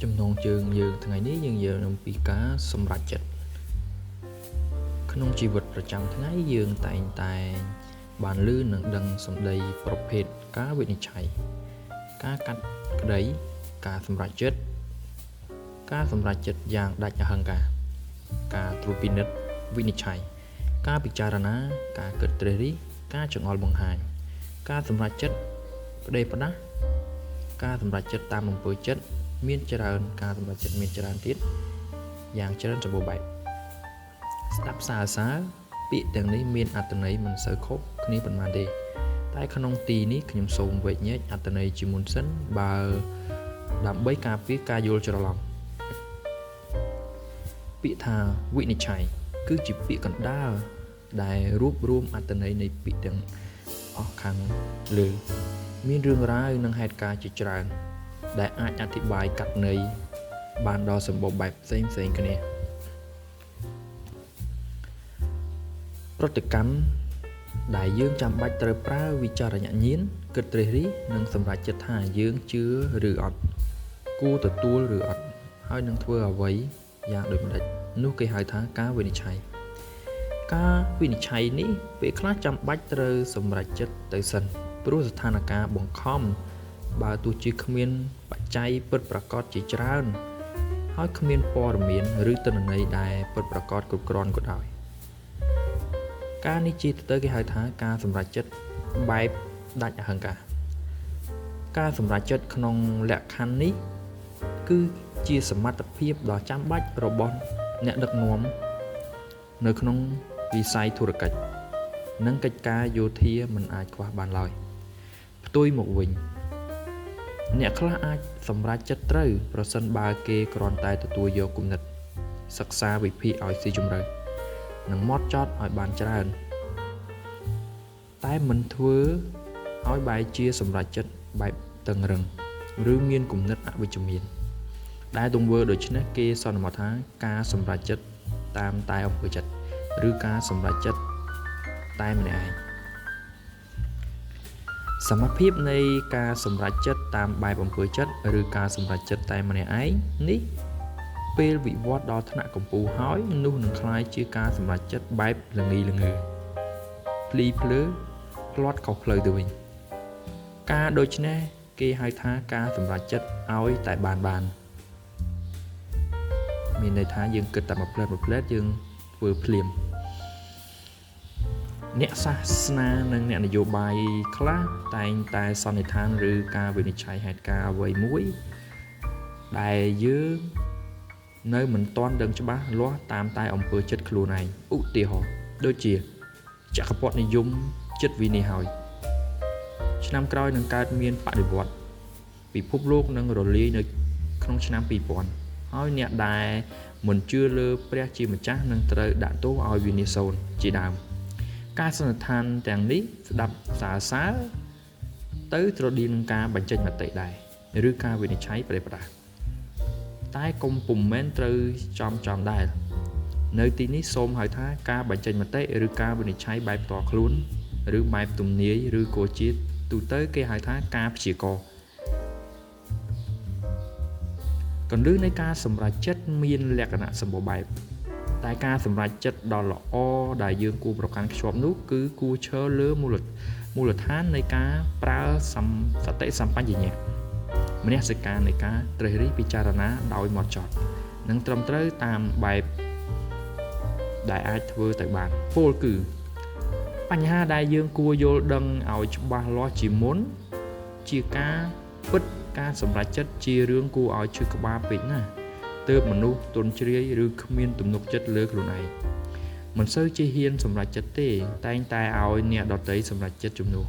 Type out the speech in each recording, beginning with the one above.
ចំណងជើងយើងថ្ងៃនេះយើងនិយាយអំពីការសម្រេចចិត្តក្នុងជីវិតប្រចាំថ្ងៃយើងតែងតែបានឮនិងដឹងសម្ដីប្រភេទការវិនិច្ឆ័យការកាត់ក្តីការសម្រេចចិត្តការសម្រេចចិត្តយ៉ាងដាច់អហង្ការការត្រួតពិនិត្យវិនិច្ឆ័យការពិចារណាការគិតត្រិះរិះការចង្អុលបង្ហាញការសម្រេចចិត្តផ្ដេសផ្ដាសការសម្រេចចិត្តតាមអំពើចិត្តមានច្រើនការសម្រេចចិត្តមានច្រើនទៀតយ៉ាងច្រើនសម្បូរបែបស្ដាប់សារសារពាក្យទាំងនេះមានអត្ថន័យមិនសូវខុសគ្នាប៉ុន្មានទេតែក្នុងទីនេះខ្ញុំសូមវែកញែកអត្ថន័យជាមុនសិនបើដើម្បីការពារការយល់ច្រឡំពាក្យថាវិនិច្ឆ័យគឺជាពាក្យកណ្ដាលដែលរួបរวมអត្ថន័យនៃពាក្យទាំងអស់ខាងលើមានរឿងរ៉ាវនិងហេតុការណ៍ជាច្រើនដែលអាចអធិប្បាយកាត់ន័យបានដល់សម្បូរបែបផ្សេងផ្សេងគ្នាប្រតិកម្មដែលយើងចាំបាច់ត្រូវប្រើវិចារណញ្ញាណគិតត្រិះរិះនិងសម្រេចចិត្តថាយើងជឿឬអត់គួរទទួលឬអត់ហើយនឹងធ្វើអ្វីយ៉ាងដូចម្តេចនោះគេហៅថាការវិនិច្ឆ័យការវិនិច្ឆ័យនេះពេលខ្លះចាំបាច់ត្រូវសម្រេចចិត្តទៅសិនព្រោះស្ថានភាពបង្ខំបើទោះជាគ្មានបច្ច័យពិតប្រាកដជាច្រើនហើយគ្មានព័ត៌មានឬទិន្នន័យដែលពិតប្រាកដគ្រប់គ្រាន់ក៏ដោយការនេះជាទៅគេហៅថាការសម្រេចចិត្តបែបដាច់អហង្ការការសម្រេចចិត្តក្នុងលក្ខខណ្ឌនេះគឺជាសមត្ថភាពដ៏ចាំបាច់របស់អ្នកដឹកនាំនៅក្នុងវិស័យធុរកិច្ចនិងកិច្ចការយោធាមិនអាចខ្វះបានឡើយផ្ទុយមកវិញអ្នកខ្លះអាចសម្រេចចិត្តត្រូវប្រសិនបើគេគ្រាន់តែទទួលយកគំនិតសិក្សាវិភាគឲ្យស៊ីជម្រៅនិងម៉ត់ចត់ឲ្យបានច្រើនតែមិនធ្វើឲ្យបែរជាសម្រេចចិត្តបែបតឹងរឹងឬមានគំនិតអវិជ្ជមានដែលទង្វើដូច្នេះគេសន្មតថាការសម្រេចចិត្តតាមតែអំពើចិត្តឬការសម្រេចចិត្តតែម្នាក់ឯងសមភាពនៃការសម្រេចចិត្តតាមបែបអំពើចិត្តឬការសម្រេចចិត្តតែម្នាក់ឯងនេះពេលវិវត្តដល់ថ្នាក់កំពូលហើយនោះនឹងក្លាយជាការសម្រេចចិត្តបែបល្ងីល្ងើភ្លីភ្លើផ្លាត់ខុសផ្លូវទៅវិញការដូច្នេះគេហៅថាការសម្រេចចិត្តឲ្យតែបានមានន័យថាយើងគិតតែមួយផ្លែតយើងធ្វើភ្លាមអ្នកសាសនានិងអ្នកនយោបាយខ្លះតែងតែសន្និដ្ឋានឬការវិនិច្ឆ័យហេតុការណ៍អ្វីមួយដែលយើងនៅមិនទាន់ដឹងច្បាស់លាស់តាមតែអំពើចិត្តខ្លួនឯងឧទាហរណ៍ដូចជាចក្រពត្តិនិយមចិត្តវិនិច្ឆ័យឆ្នាំក្រោយនឹងកើតមានបដិវត្តន៍ពិភពលោកនឹងរលាយនៅក្នុងឆ្នាំ2000ហើយអ្នកដែលមិនជឿលើព្រះជាម្ចាស់នឹងត្រូវដាក់ទោសឲ្យវិនិច្ឆ័យសូន្យជាដើមការសន្និដ្ឋានទាំងនេះស្ដាប់សារសារទៅត្រដៀងនឹងការបញ្ចេញមតិដែរឬការវិនិច្ឆ័យប្រេះប្រាស់តែកុំពុំមែនត្រូវចំដែរនៅទីនេះសូមហៅថាការបញ្ចេញមតិឬការវិនិច្ឆ័យបែបផ្ទាល់ខ្លួនឬបែបទំនាយឬក៏ជាទូទៅគេហៅថាការព្យាករណ៍គន្លឹះនៃការសម្រេចចិត្តមានលក្ខណៈសម្បូរបែបតែការសម្រេចចិត្តដ៏ល្អដែលយើងគួរប្រកាន់ខ្ជាប់នោះគឺគួរឈរលើមូលដ្ឋាននៃការប្រើសតិសម្បញ្ញៈមនសិការនៃការត្រិះរិះពិចារណាដោយហ្មត់ចត់និងត្រឹមត្រូវតាមបែបដែលអាចធ្វើទៅបានពោលគឺបញ្ហាដែលយើងគួរយល់ដឹងឲ្យច្បាស់លាស់ជាមុនជាការពិតការសម្រេចចិត្តជារឿងគួរឲ្យឈឺក្បាលពេកណាស់ទើបមនុស្សទន់ជ្រាយឬគ្មានទំនុកចិត្តលើខ្លួនឯងមិនសូវជាហ៊ានសម្រេចចិត្តទេតែងតែឲ្យអ្នកដទៃសម្រេចចិត្តជំនួស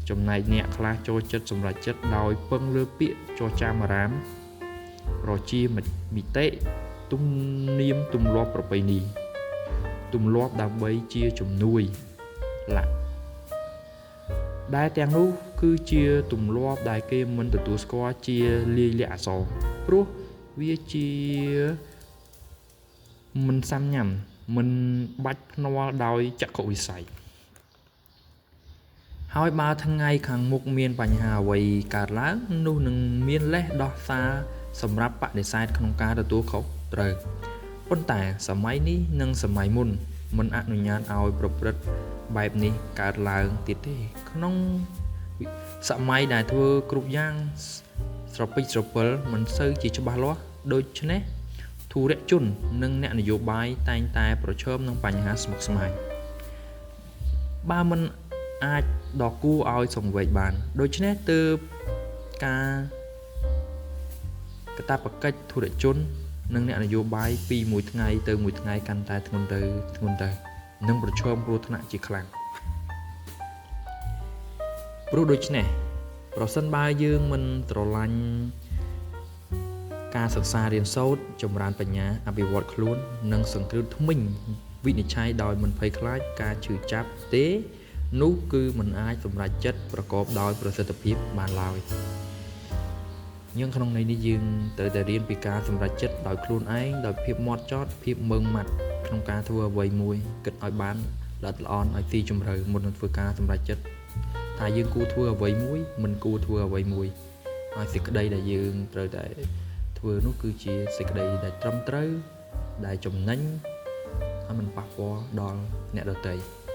ចំណែកអ្នកខ្លះចូលចិត្តសម្រេចចិត្តដោយពឹងលើពាក្យចចាមអារាមប្រជាមិតិទំនៀមទម្លាប់ប្រពៃណីទម្លាប់ដើម្បីជាជំនួយឡាក់ដែលទាំងនោះគឺជាទម្លាប់ដែលគេមិនទទួលស្គាល់ជាលាយលក្ខណ៍អក្សរព្រោះវាជាមិនសាំញ៉ាំមិនបាច់ភ្នាល់ដោយចក្ខុវិស័យហើយបើថ្ងៃខាងមុខមានបញ្ហាអ្វីកើតឡើងនោះនឹងមានលេសដោះសារ សម្រាប់បដិសេធក្នុងការទទួលខុសត្រូវប៉ុន្តែសម័យនេះនិងសម័យមុនមិនអនុញ្ញាតឲ្យប្រព្រឹត្តបែបនេះកើតឡើងទៀតទេក្នុងសម័យដែលធ្វើគ្រប់យ៉ាងស្រពេចស្រពិលមិនសូវជាច្បាស់លាស់ដូច្នេះធុរជននិងអ្នកនយោបាយតែងតែប្រឈមនឹងបញ្ហាស្មុគស្មាញបើមិនអាចដល់គួរឲ្យសង្វេគបានដូច្នេះទើបការកាតព្វកិច្ចធុរជននិងអ្នកនយោបាយពីមួយថ្ងៃទៅមួយថ្ងៃកាន់តែធ្ងន់ទៅធ្ងន់ទៅនិងប្រឈមគ្រោះថ្នាក់ជាខ្លាំងព្រោះដូច្នេះប្រសិនបើយើងមិនស្រឡាញ់ការសិក្សារៀនសូត្រចម្រើនបញ្ញាអភិវឌ្ឍខ្លួននិងសង្គ្រាមថ្មិញវិនិច្ឆ័យដោយមិនភ័យខ្លាចការឈឺចាប់ទេនោះគឺមិនអាចសម្រេចចិត្តប្រកបដោយប្រសិទ្ធភាពបានឡើយយើងក្នុងន័យនេះយើងត្រូវតែរៀនពីការសម្រេចចិត្តដោយខ្លួនឯងដោយភាពម៉ត់ចត់ភាពម៉ឺងម៉ាត់ក្នុងការធ្វើអ្វីមួយគិតឲ្យបានល្អិតល្អន់ឲ្យស៊ីជម្រៅមុននឹងធ្វើការសម្រេចចិត្តថាយើងគួរធ្វើអ្វីមួយមិនគួរធ្វើអ្វីមួយហើយសេចក្តីដែលយើងត្រូវតែធ្វើនោះគឺជាសេចក្តីដែលត្រឹមត្រូវដែលចំណេញហើយមិនប៉ះពាល់ដល់អ្នកដទៃ។